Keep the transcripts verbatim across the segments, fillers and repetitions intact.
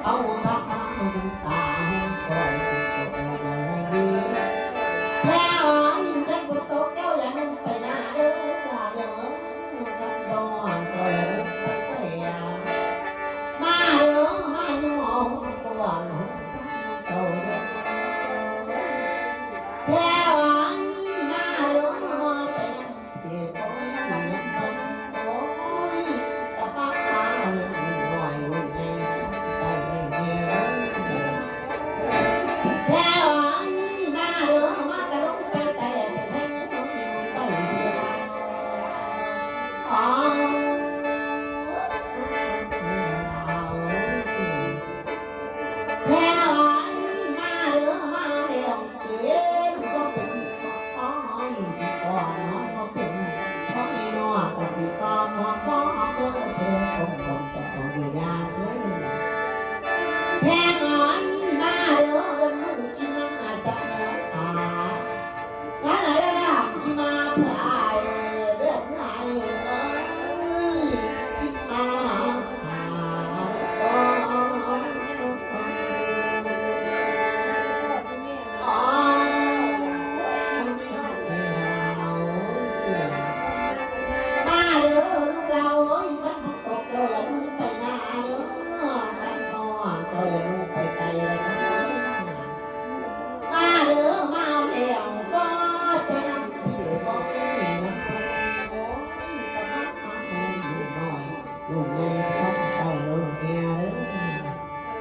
เอาพระมาหนุนตาให้คอยเป็นตัวอย่างดี แค่ว่าท่านผู้ตกเจ้าอย่านุ่งไปหน้าเด้อเด้อ ท่านบ่เจ้าอย่านุ่งไปไกล มาเด้อ มาอยู่ห้องกว้างห้องสร้างเจ้าเด้อ แค่ว่ามาเด้อ มาไปนำ แพรวามาเด้อมาแล้ว เจ็บก็เป็นอ้อยก่อนนอนก็เป็น เพราะไม่นอกก็สิก่อนนอนก็เจอเธอคงคงจะต้องอยู่ยามเด้อ แพรวามาเด้อเดินมือกินน้ำอาจจะแพ้ขา มาเด้อมาแล้ว บ่ไปนำพี่บ่ไปนำไป โอ้ย กะมาหาแม่ลูกน้อย ลูกใหญ่ ลูกใต้ ลูกแม่เด้อ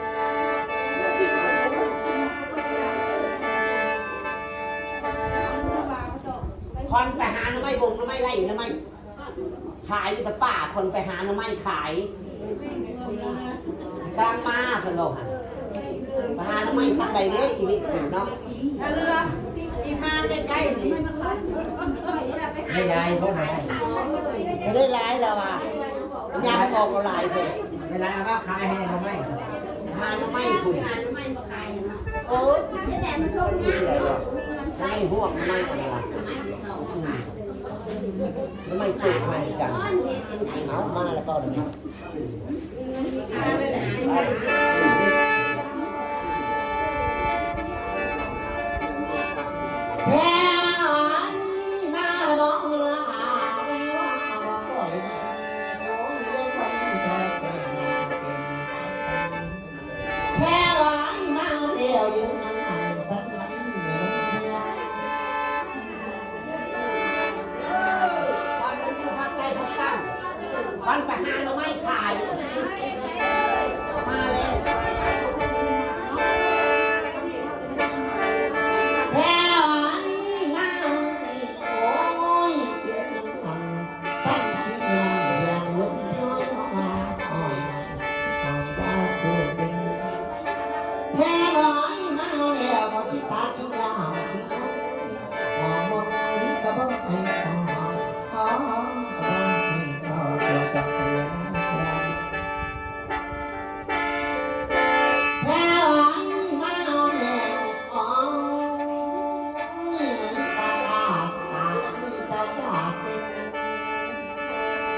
คอนไปหาหน่อไม้บงหน่อไม้ไร่หน่อไม้ ขายอยู่แต่ป่า คนไปหาหน่อไม้ขาย กลางมาเพิ่นบอกหั่น ไปหาหน่อไม้ทางใดเด้ อีวิเนาะ ถ้าเรืออีกมาใกล้ๆนี่ ได้หลายบ่หลาย ไม่ได้หลายแล้วว่ะ ยามออกก็หลายเด้ เวลาเอามาขายให้หน่อไม้ หาหน่อไม้พุ่น โอ้ย นี่แหละมันทุกข์ยากเนาะ มีเงินใช้ ไม่ห่วง ไม่อะไร ไม่เจ็บไม่จัง เอามาแล้วก็เอาเลย แพ้มาลองลาไม่ว่าบ่ปล่อย โอ้ยเรื่องความเธอเป็นมาเป็น แพ้หลายมาแล้วอยู่นานสันวันเดียว วันนี้พักใกล้พักตั้ง วันไปหาหน่อไม้ขาย มาแล้ว แพ้หลายมา โอ้ย เจ็บหลัง แท้น้อยมาแล้ว ก็สิตากินยาหอมกินน้ำหอมหมดกินกระบอกให้หอมหอมกระบอกให้เขาตัวจับตัว แพ้หลายมาแล้ว โอ้ย ตาตาตาตาตา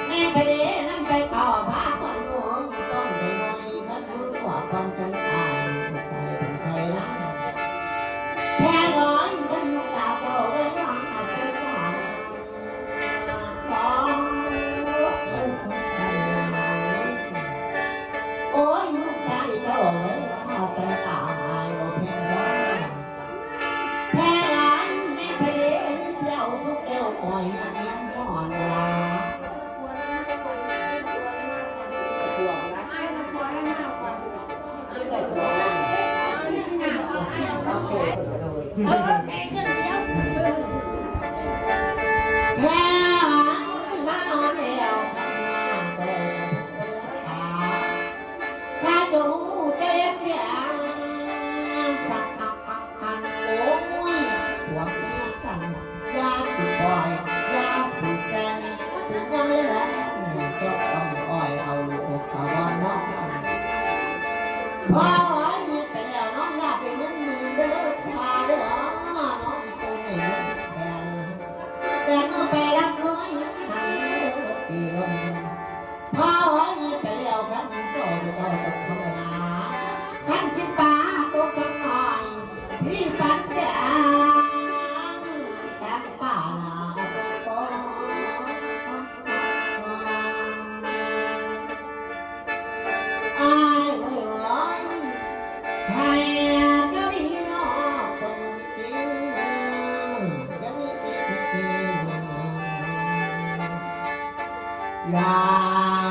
แม่ไปเด้นำไปเข้าพาคนโอ้ย ต้องไปหน่อย คันรู้ว่าความกันตาย ใส่เป็นใครนะ แพ้หลาย คันลูกสาวเจ้าไว้วางเอาเจ้า โอ้ย ลูกชายเจ้าเอ้ย มาแต่ตาหายบ่เพียงได้ แพ้หลายแม่เพลเสี่ยวทุกแก้วอ่อยอันยังอ่อนหวาน พ่อเอ้ย เฮ็ดไปแล้วเนาะ อย่าไปเงินหมื่นเด้อ พ่อเด้อ น้องเติมให้เงินแทน แต่เมื่อไปรับน้อย หันเด้อ ปีลง พ่อเอ้ย เฮ็ดไปแล้วครับ เจ้าจะต้องภาวนา Ya.